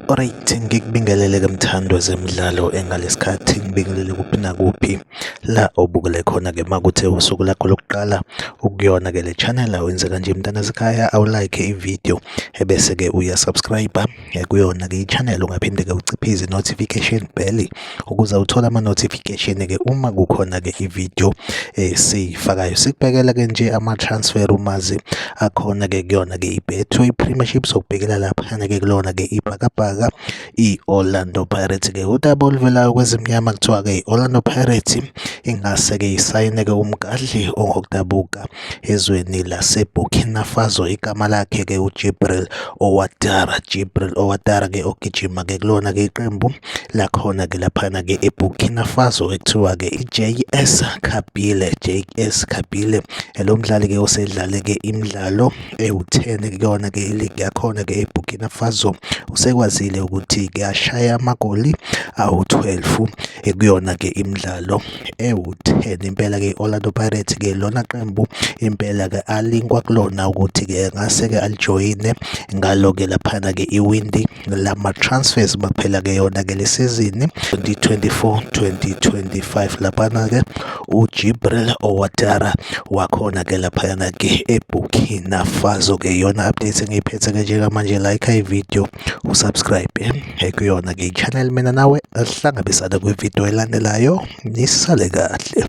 Alright, ngikubingelele-ke mthandi wezemidlalo engalesikhathi ngibingelele kuphi nakuphi la obukele khona-ke uma kuthe usuku lakho lokuqala ukuyona-ke le channel awenze kanje mntanasekhaya awulike ividiyo ebese-ke uyasubscribe kuyona-ke i-channel ungaphinde-ke uciphize i-notification bell ukuze uthole ama-notification-ke uma kukhona-ke ividiyo esiyifakayo. Sikubhekela-ke nje ama-transfer rumours akhona-ke kuyona-ke i-Betway Premiership, sokubhekela laphana-ke kulona-ke ibhakabhaka i-Orlando Pirates-ke. Udaba oluvelayo kwezimnyama kuthiwa-ke i-Orlando Pirates ingase-ke isayine-ke umgadli ongokudabuka ezweni laseBurkina Faso, igama lakhe-ke uDjibril Ouattara. Djibril Ouattara-ke ogijima-ke kulona-ke iqembu lakhona-ke laphana-ke eBurkina Faso ekuthiwa-ke i-JS Kabylie, JS Kabylie. Lo mdlali-ke osedlale-ke imidlalo ewu-10 kuyona-ke iligi yakhona-ke eBurkina Faso usekwazile ukuthi-ke ashaye amagoli awu-12 kuyona-ke imidlalo ewu-10. Impela-ke i-Orlando Pirates-ke lona qembu impela-ke alingwa kulona ukuthi-ke ngase-ke alijoyine ngalo-ke laphana-ke iwindi lama-transfers makuphela-ke yona-ke le sizini 2024-2025. Laphana-ke uDjibril Ouattara wakhona-ke laphayana-ke eBurkina Faso-ke. Iyona update engiyiphethe-ke njengamanje. Like ividiyo, usubscribe kuyona-ke i-channel. Mina nawe sihlangabezane kwividiyo elandelayo. Nisale kahle.